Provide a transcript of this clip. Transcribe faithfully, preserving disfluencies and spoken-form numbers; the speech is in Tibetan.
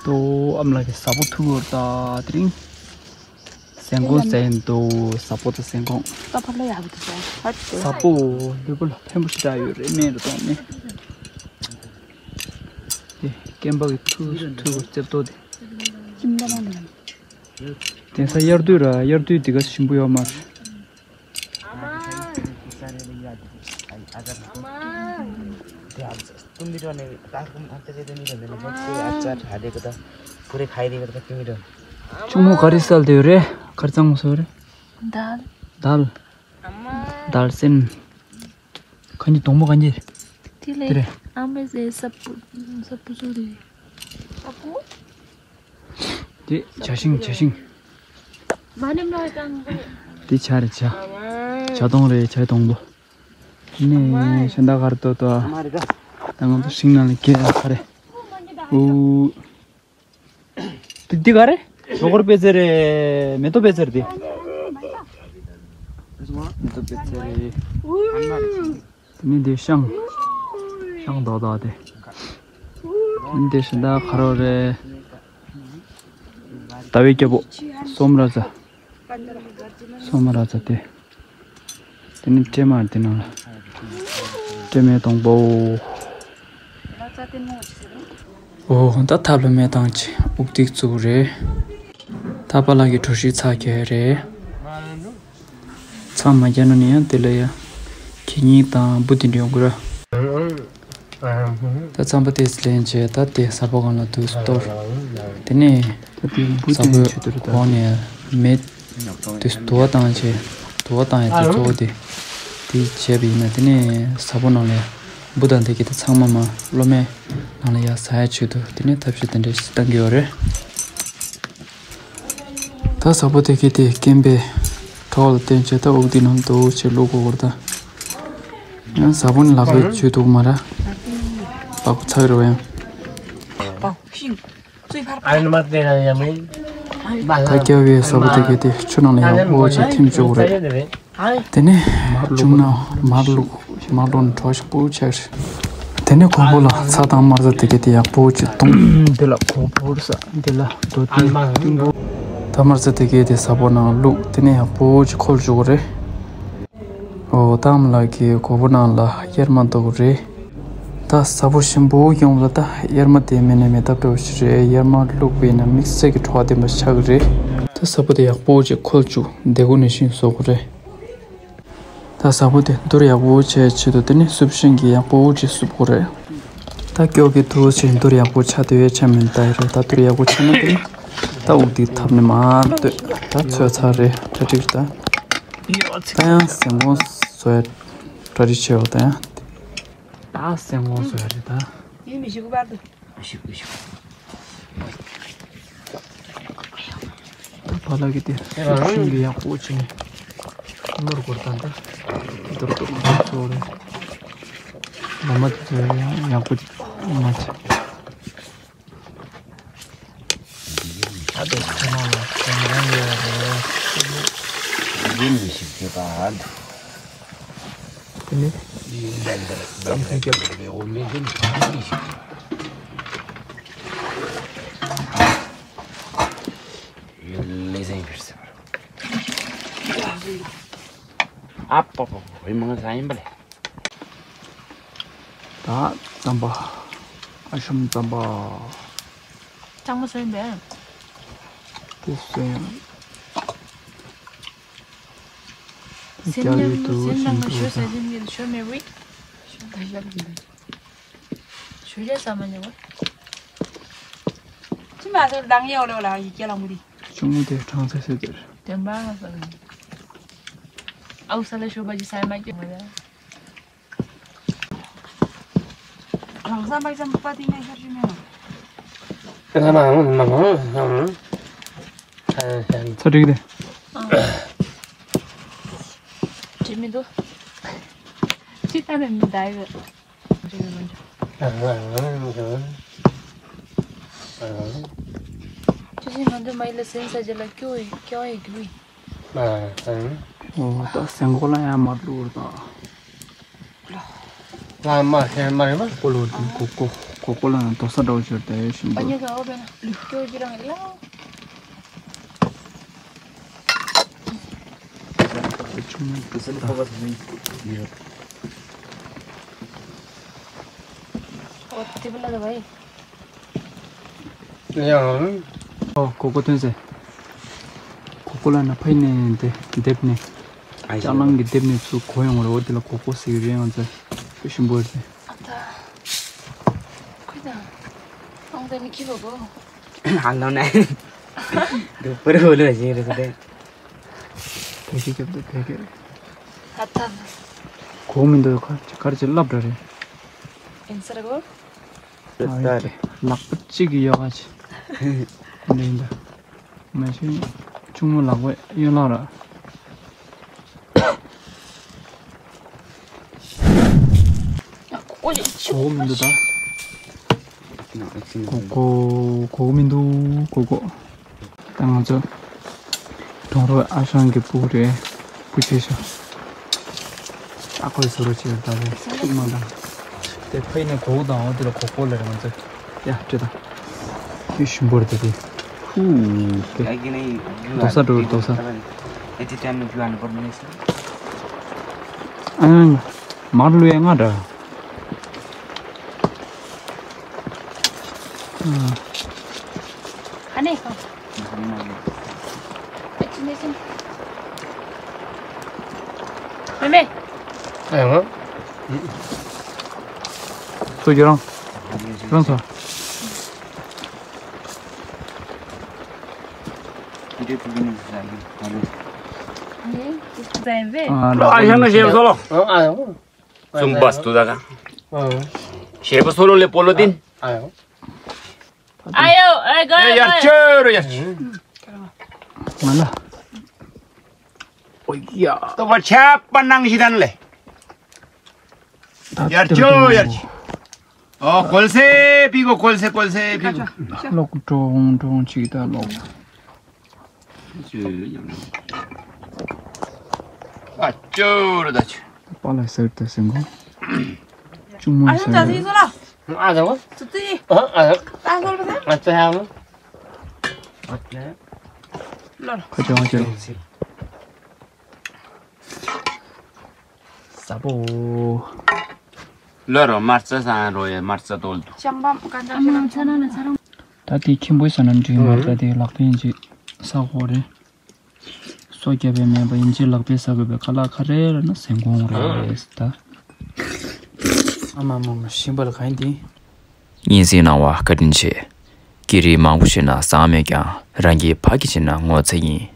ཏོ་ཨམ་ལགས་ཀྱི་ཟ་པོ་ཐུག་ཡོད་ད་དེ་རིང་། སེང་གོང་ཟས་ཡིན་ཏོ་ཟ་པོ་དང་སེང་གོང་། ཀ་ཕར་ལ་ཡག་པོ་འདུག་ཟ། ཟ་པོ་ལུས་པོ་ལ་ཕན་པོ་ཞེ་དྲག་ཡོད་རེད་སྨན་རེད་གཏོང་སྨན། དེ་སྐེམ་པ་གི་ཐུག་ཐུག་གི་རྩེབ་ཏོ་དེ། ཁྱིམ་ལ་མ་འདུག་དེང་སང་དབྱར་དུས་ར་དབྱར་དུས་དེ་ག་ཞིམ་པོ་ཡོད་མ་རེད། ཆུང་མོ་ག་རེ་སལ་དེ་ཡོད་རེད། ག་རེ་གཙང་མ་བཟོ་རེད། དལ། དལ། དལ་སེམས། ག་འདི་སྡོང་པོ་ག་འདི། དེ་དེ་རེད། ལས་ཨ་མའི་ཟས་སྲབ་པོ་སྲབ་པོ་བཟོ་རེད། དེ་བྱ་ཤིང་བྱ་ཤིང་། མ་ནེམ་ལོ་ཀྱང་། དེ་བྱ་རེད་བྱ། བྱ་སྡོང་རེད་བྱ་སྡོང་པོ། ནས་ཤ་འདག་གར་ཏོ་ཏོ། ད་ང་ཚོ་ཤིང་ནང་ལ་སྐྱེ་ཡ་ཁ་རེད། ཨུ། འདི་འདི་ག་རེད། རོ་ཁོར་པེ་ཙེ་རེད་མེ་ཏོག་པེ་ཙེ་རེད་དེ། མེ་ཏོག་པེ་ཙེ་རེད། དེ་ནི་འདི་ཤང་། ཤང་རྡོག་རྡོག་དེ། དེ་ནི་འདི་ཤིང་རྟ་ཁ་རོ་རེད། ཟླ་བའི་སྐྱ་བོ། སོམ་ར་ཟ། སོམ་ར་ཟ་དེ། དེ་ནི་སྤྲེལ་མ་དེ་ནང་ལ། སྤྲེལ་མའི་སྡོང་པོ། ཨོ་ད་ཐབ་ལ་མེ་བཏང་ཅི་དབུགས་ཐིག་བཙུགས་རེད། ད་པ་ལགས་ཀྱི་གྲོ་ཞིབ་ཚགས་རྒྱག་རེད། ཚང་མ་རྒྱ་ནོ་ནི་ཡང་དེ་ལ་ཡ། གད་སྙིགས་དང་འབུ་དེ་འདྲ་ཡོང་གི་ར། ད་རྩམ་པ་དེ་ལེན་བྱས་ད་དེ་ཟ་ཕོ་གང་ལ་དུས་སུ་གཏོར། དེ་ནས་ད་དེ་འབུ་ཟ་དེ་ཕོའི་འཆི་དུར་ད། འོག་ནས་མེ་དུས་སུ་དུ་བ་བཏང་བྱས་དུ་བ་བཏང་ཡ་དེ་གཙོ་བོ་དེ། དེ་བྱས་པ་ཡིན་ན་དེ་ནས་ཟ་ཕོ་ནང་ལ་ཡ་འབུ་དང་དེ་གི་དེ་ཚང་མ་མ་གློ་མའི་ནང་ལ་ཡ་ཟ་ཡ་ཆེད་དུ་དེ་ནས་ཐབས་ཤེས་དེ་འདྲ་ཞིག་བཏང་གི་ཡོད་རེད། ད་ཟ་ཕོ་དེ་གི་དེ་སྐེམ་པའི་གྲོགས་ལ་བསྟན་བྱས་ད་དབུགས་དེ་ནང་དུ་བྱས་བླུག་དགོས་གོ་རེད་ད། ཡང་ཟ་ཕོ་ནི་ལག་པའི་བཅུད་འདུག་མ་ར། ལག་པ་ཚ་གི་རེད་བ་ཡང་། ད་སྐྱ་བའི་ཟ་ཕོ་དེ་གི་དེ་ཆུ་ནང་ལ་ཡང་པོ་ཅིག་ཐིམ་བཅུག་གོ་རེད། དེ་ནས་ཅུང་ན་མར་བླུག་མར་བླུག་ནས་གྲོགས་ཤིག་པོ་ཆགས་རེད། དེ་ནས་གོས་པོ་ལ་ཚྭ་དང་དམར་ཚྭ་དེ་གས་དེ་ཡག་པོ་ཅིག་བཏུང་། འདི་ལ་གོས་པོ་ས་འདི་ལ་རྡོ་ཏིང་ཏིང་པོ། ད་དམར་ཚྭ་དེ་གས་དེ་ཟ་ཕོ་ནང་བླུག་དེ་ནས་ཡག་པོ་ཅིག་ཁོལ་བཅུག་གོ་རེད། ཨོ་ད་ཨ་མ་ལགས་ཀྱིས་གོས་པོ་ནང་ལ་གཡེར་མ་འདུག་རེད། ད་ཟ་ཕོ་ཞིམ་པོ་ཡོང་ལ་ད་གཡེར་མ་དེ་མེད་ན་མེད་ཐབས་བྲལ་བ་ཞིག་རེད། གཡེར་མ་བླུགས་པས་ན་དམིགས་བསལ་གྱི་བྲོ་བ་ལྡན་པ་ཆགས་ཀྱི་རེད། ད་ཟ་ཕོ་དེ་ཡག་པོ་ཅིག་ཁོལ་བཅུག་དེ་གུ་ནས་ཤིང་བཟོ་དགོས་རེད། ད་ཟ་ཕོ་དེ་ནྡུར་ཡག་པོ་བྱས་ཆེད་དུ་དེ་ནས་སུབ་ཤིང་གི་ཡག་པོ་ཅིག་སུབ་དགོས་རེད། ད་སྐྱོ་གི་དུ་ཆེ་ནྡུར་ཡག་པོ་ཆ་དེ་བས་ཆ་མིན་ད་ཡ་རེད། ད་ནྡུར་ཡག་པོ་ཆ་ན་དེ་ནས་ད་དབུགས་དེ་འཐབ་ནས་མར་སྡོད། ད་ཚོས་ཚར་རེད་གྲ་སྒྲིག་ད། ད་ཡང་སེང་གོང་བཟོ་ཡ་གྲ་སྒྲིག་བྱས་འོ་ད་ཡང་། ད་སེང་གོང་བཟོ་ཡ་རེད་ད། ཡིན་མི་ཤེས་གི་བར་དུ། ཨུ་ཤི་ཨུ་ཤི། ད་ཕ་ལ་གི་དེ་སུབ་ཤིང་གི་ཡག་པོ་བྱས་ནས་ནོར་གོར་ད་ད་དུར་དུར་དུར་ཚོ་རེད། ལོ་མ་དེ་ཚོ་ཡང་ཡག་པོ་མ་བྱས། ཨ་དེ་ཁོ་ན་ལ་ཁོ་ན་ཡོད་རེད། ཡིན་མི་ཤེས་གི་བར་དུ། དེ་ནས་ཙམ་ཙམ་རྒྱབ། ཨ་པ་པ་པ་མང་ཟ་ཡིན་པ་ལས། ད་རྩམ་པ། ཨ་ཤམ་རྩམ་པ། གཙང་མ་ཟ་ཡིན་པས། དེ་སོན་ཡང་། སེམས་ཉམས་སེམས་ནང་ལ་ཞོ་ཟ་སེམས་ཉིད་ཞོ་མེད་བུད། ཞོ་ད་ཞབས་ཀྱི་ཞོ་ལས་ཟ་མ་ཉོ་བ། ཅི་མ་ཟོར་དང་ཡོ་ལོ་ལ་ཡི་སྐྱེ་ལ་མུ་རི། ཅུང་མོ་དེ་གྲང་ཚད་ཟེར་དེར། དེ་འབའ་ང་ཟ་ནི། ཨའུ་ས་ལ་ཞོ་བ་ཅི་ས་ཡ་མ་སྐྱེ་མ་རེད། རང་ས་མ་ཙམ་པ་ཏི་ངའི་ཤར་ཞུ་མེད་ནོ། ཚ་འགྲིག་རེད། དྲི་མི་འདུག་ཅི་ལྟ་ནས་མི་འདའ་ཡོད། ཅི་ཞིག་ང་ཚོ་མ་ཡི་ལ་སེམས་ས་ཅི་ལ་སྐྱོ་ཡི་སྐྱོ་ཡི་རྒྱུ་ཡི། ཨོ་ད་སེང་གོ་ལ་ཡང་མ་བླུགས་ད། ལ་མ་ཧེ་མ་རེད་མ། ཀོ་ལོ་དུ་ཀོ་ཀོ། གོ་གོ་ལ་ན་དོ་ས་འདྲ་བོ་ཞོར་དེ་ཞིམ་པོ། ཡང་། ཨོ་གོ་གོ་ཐོན་ཟེར། གོ་གོ་ལ་ན་ཕ་ཡི་ནས་དེ་དེབ་ནས། ཨ་ཅག་ལང་གི་དེབ་ནས་ཚུར་གོ་ཡོང་བ་རེད། འོ་དེ་ལ་གོ་གོ་ཟེར་གི་རེད། ང་ཚོ་ཞིམ་པོ་རེད། ཨ་ད། ཁོས་ད། ཨང་ད་མི་ཁྱི་གོ་གོ། ཨ་ལོ་ན། འདུག་པར་འོ་ལོ་ཞིག་རེད་ཟེར། བེ་ཤི་རྒྱབ་ཏུ་བེ་གེ་རེད། ཨ་ཐབ། གོ་མི་འདུག་ག་ཅི་གར་ཅི་ལབ་འདྲ་རེད། ཨིན་སར་གོ། ཨ་ཡེ་ལག་པ་གཅིག་གི་ཡོ་ག་ཅི། འདི་ཡིན་ད། མ་གཞི་ཆུང་མོ་ལག་པ་གཡོན་ལག་ར། གོ་མི་འདུག་ད། གོ་གོ་གོ་མི་འདུག་གོ་གོ། ད་ང་ཚོ་གྲོང་རོགས་ཨ་ཞང་གི་སྤུ་གུ་རེད། སྐུ་མཁྱེན་ཤོག་ཨ་ཁོས་བཟོ་རོགས་བྱེད་ད་རེད། ཤུགས་མ་དང་། དེ་ཕ་ཡི་ནས་གོ་དང་འོ་དེ་ལ་གོ་གོ་ལ་རེད་ང་ཚོ། ཡ་སྤྲད་དང་། ཁྱོད་ཞིམ་པོ་རེད་དེ། ཧུ། དེ། དོ་ས་འགྲོ་དོ་ས། ཨ། མར་ལུས་ཡ་ང་འདྲ། ཨ་ནི། མེ་མེ། ཨ་ཡང་། ཚུར་ཁྱེད་རང་། ཁྱེད་རང་ཚོ། ཨ་ཡང་ཞེས་སོ་ལོ། ཨ་ཡང་། སུམ་པ་སྟུ་ད་ག་ཞེས་པ་སོ་ལོ་ལེ་པོ་ལོ་ཏིན། ཨ་ཡང་། ཨ་ཡོ། ཨ་ག་ཡར་ཅོ་རུ་ཡར་ཅོ། ང་ལ། ཨོ་ཡ། ཏོ་བ་ཆ་པ་ནང་ཞིག་དང་ལེ། ཡར་ཅོ་ཡར་ཅོ། ཨོ་ཀོལ་སེ་པི་གོ་ཀོལ་སེ་ཀོལ་སེ་པི་གོ། ལོག་ཀྲོང་ཀྲོང་ཅིག་ད་ལོག་ཨ་ཅོ་རུ་ད་ཅོ། པ་ལ་སེར་ཏེ་སེང་གོ། ཅུང་མོ་ཨ་ཡོ་ད་སེར་ཏེ། ཟིག་ཟོ་ལ། ཨ་ཟོ། ཙི་ཙི། ཨ་ཨ། ད་ཟོ་ལ་ད། ཨ་ཙི་ཧ་ལོ། ཨ་ཙི། ལོ་ལོ། ཁ་ཅོ་ཁ་ཅོ། ས་པོ། ལོ་རོ་མར་ཙ་སང་རོ་ཡ་མར་ཙ་དོལ་དུ། ཅང་པ་ག་འདྲ་ཞིག་ལ་ཅང་པ། ད་དེ་ཁྱིམ་པོའི་ས་ན་འདྲི་མར་ཙ་དེ་ལག་པས་ཅིག་ས་གོ་རེད། སོ་རྒྱབ་པའི་མེད་པ་ཡིན་ཅེས་ལག་པས་ཟ་དགོས་པའི་ཁ་ལག་ཁ་རེ་རེ་ན་ཟན་གོང་རེད་ད། ཨ་མ་མ་མ་ཤིང་པ་ལ་གང་ཡིན་དེ། སྙན་སེང་གནང་བ་བཀའ་དྲིན་ཆེ། ཀི་རི་མང་པོ་བྱས་ན་བཟང་མེད་ཀྱང་རང་གི་ཕ་གི་བྱས་ན་ངོ་ཚ་ཡིན།